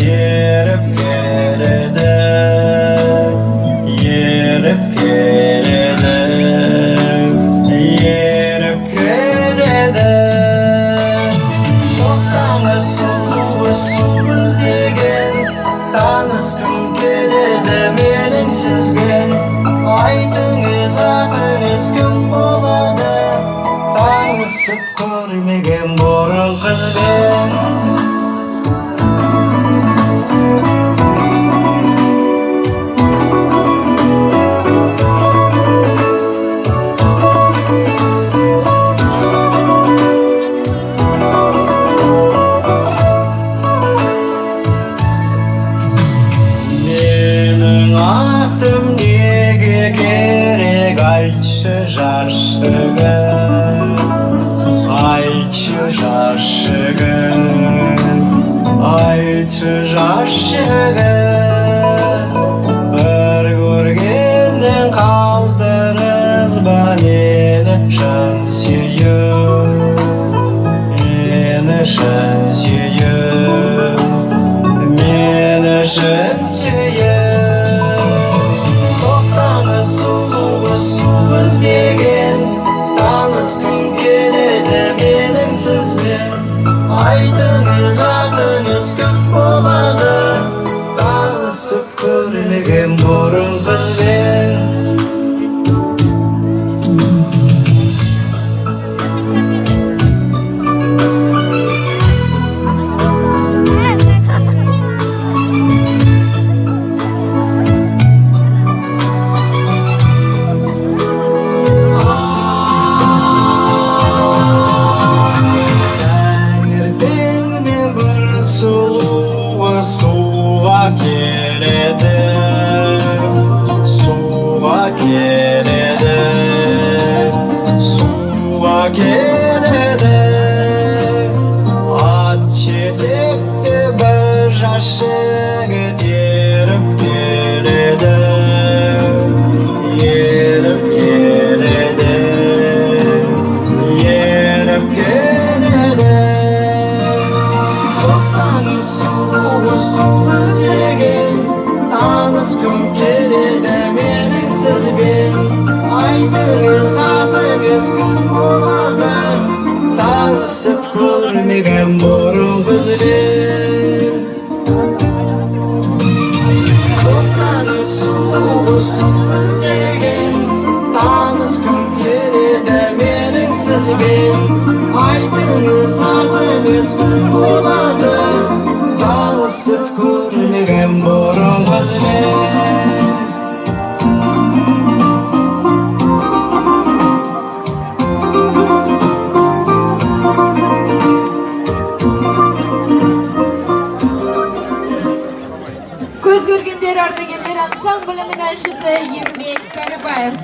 Еріп келеді, еріп келеді, еріп келеді. Тоқтаңыз, сұлу, су іздеген. Таныс кім келеді менің сізбен? Айтыңыз, атыңыз кім болады? Танысып көрмеген бұрын қызбен. Менің атым неге керек, айтшы, жас жігіт? Айтшы, жас жігіт, айтшы, жас жігіт. Бір көргеннен қалдыңыз ба мені шын сүйіп, мені шын сүйіп, мені шын сүйіп? Тоқтаңыз, сұлу, су іздеген. Таныс кім келеді менің сізбен? Айтыңыз, атыңыз кім болады? Танысып көрмеген бұрын қызбен. Таңертеңнен бір сұлуы суға келеді, суға келеді, суға келеді. Ат жетекте бір жас жігіт еріп келеді, еріп келеді, еріп келеді. Тоқтаңыз, сұлу, су іздеген. Таныс кім келеді менің сізбен? Айтыңыз, атыңыз кім болады? Танысып көрмеген бұрын қызбен. Тоқтаңыз, сұлу, су іздеген. Таныс кім келеді менің сізбен? Айтыңыз, атыңыз кім болады? Танысып көрмеген бұрын қызбен. Көз көргендер ардагерлер ансамблінің әншісі Ермек Кәрібаев.